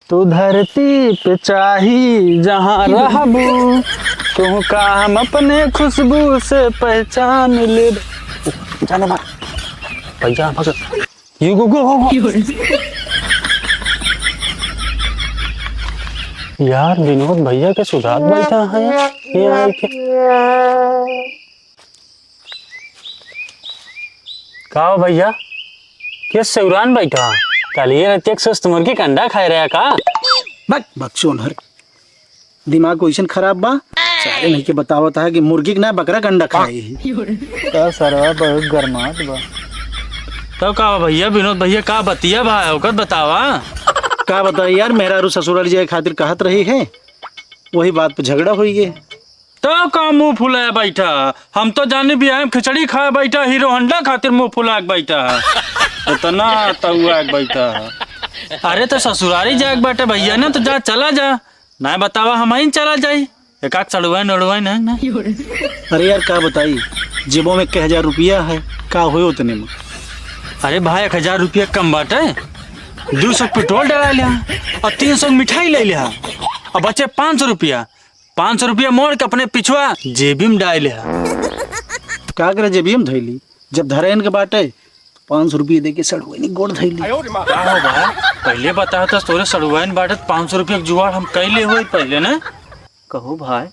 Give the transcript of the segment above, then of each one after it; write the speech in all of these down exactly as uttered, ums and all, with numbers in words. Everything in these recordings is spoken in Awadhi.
तू धरती पे चाही जहाँ रहबू, तुहका हम अपने खुशबू से पहचान लेब। जाने मार, भैया, भगत। You go, go, go, go। यार, विनोद भैया के सुधात बैठा है, ये आइके। का हो भैया, के सेउरान बैठा? कालिए रात एक सुस्त मुर्गी के अंडा खाए रहा का? बक, बकचोन हर। दिमाग को ऐसन खराब बा, सारे नहीं के बतावत है कि मुर्गी के ना बकरा के अंडा खाए ही। का सरवा बहुत गरमात बा। तब का बा भैया, विनोद भैया का बतिया बा, ओकर बतावा। का बताई यार, मेहरारू ससुराल जाए खातिर कहत रही है, वही बात पे झगड़ा होई गए। तो का मुंह फुलाए बैठा? हम तो जानी बियाह में खिचड़ी खाए बैठा, हीरो होंडा खातिर मुंह फुलाए के बैठा है। इतना तउआ के बैठा है। अरे तो ससुरारी जाए के बाटे भैया ना, तो जा, चला जा। ना बतावा, हम ही चला जाई। एक आध सड़ुआइन उड़ुआइन है ना। अरे यार, का बताई, जेबो में एक हजार रुपया है, का होय उतने में? अरे भाई, एक हजार रुपया कम बाटे, दो सौ के पेट्रोल डला लिया और तीन सौ के मिठाई ले लिया, और बचे पाँच सौ रुपया। पाँच सौ रुपया मोड़ के अपने पिछुआ जेबी में डाल लिया। का करे जेबी में धैली, जब धरे इनके बाटे, तो पाँच सौ रुपया दे के सड़ुआइन गोड़ धैली। का हो भाई, पहले बतावा तो तोरे सड़ुआइन बाटे, पाँच सौ रुपया के जुगाड़ हम कैले हुए पहले ना। कहो भाई,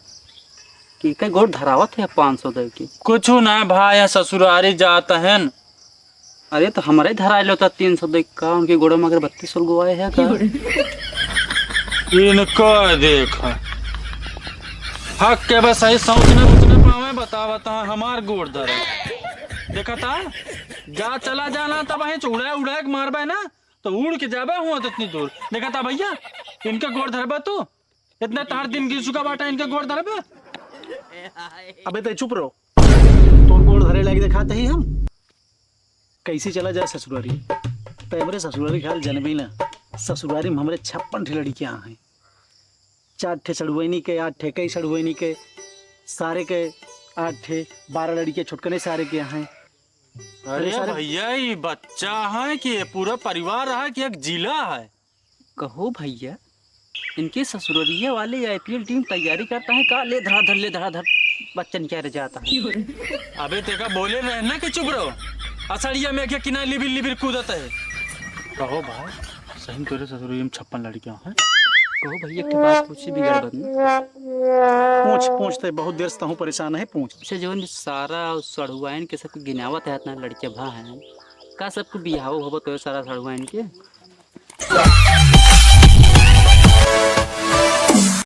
कि के गोड़ धरावत है पाँच सौ दे के? कुछ ना भाई, यहाँ ससुरारी जात हैं। अरे तो हमारे धराए लो तो तीन सौ दे का, उनके गोड़ों में अगरबत्ती सुलगवाए है का? इनको देख, हक के बस सही सोच न, सोच न पावे, बता, बता, हमार गोड़ धरे। देखा था, जा चला जाना, तब वहीं उड़ाए, उड़ाए के मारबे ना, तो उड़ के जाबे हुआ तो इतनी दूर। देखा था भैया, इनके गोड़ धरबे तू, इतना तार दिन गिर चुका बाटा, इनके गोड़ धरबे। अबे ते चुप रहो, तोर गोड़ धरे लायक देखाते ही हम। कैसे चला जाए ससुरारी? तो हमरे ससुरारी ख्याल जनबे ना, ससुरारी में हमरे छप्पन ठे लड़कियां हैं, चार ठे सड़ुआइनी के, आठ ठे कई सड़ुआइनी के, सारे के आठ ठे, बारह लड़कियां छोटकने सारे के हैं। अरे अरे सारे भैया, ये बच्चा है कि ये पूरा परिवार है कि एक जिला है? कहो भैया, इनके ससुररिया वाले आईपीएल टीम तैयारी करता है का? ले धड़ाधड़, ले धड़ाधड़, बच्चन क्या रह जाता है। अबे तेका बोले रहे ना कि चुप रहो, असड़िया में के किनारे लिबिर लिबिर कूदत है। कहो भाई, सही में तोरे ससुररिया में छप्पन लड़कियां हैं? कहो भैया, एक ठे बात पूछी बिगड़ बदन। पूछ, पूछ, ते बहुत देर से तहूँ परेशान है, पूछ। अच्छा, जौन सारा सड़ुआइन के सबके गिनावत है, इतना लड़कियां भा हैं, का सबको बियाह होबो तो सारा सड़ुआइन के?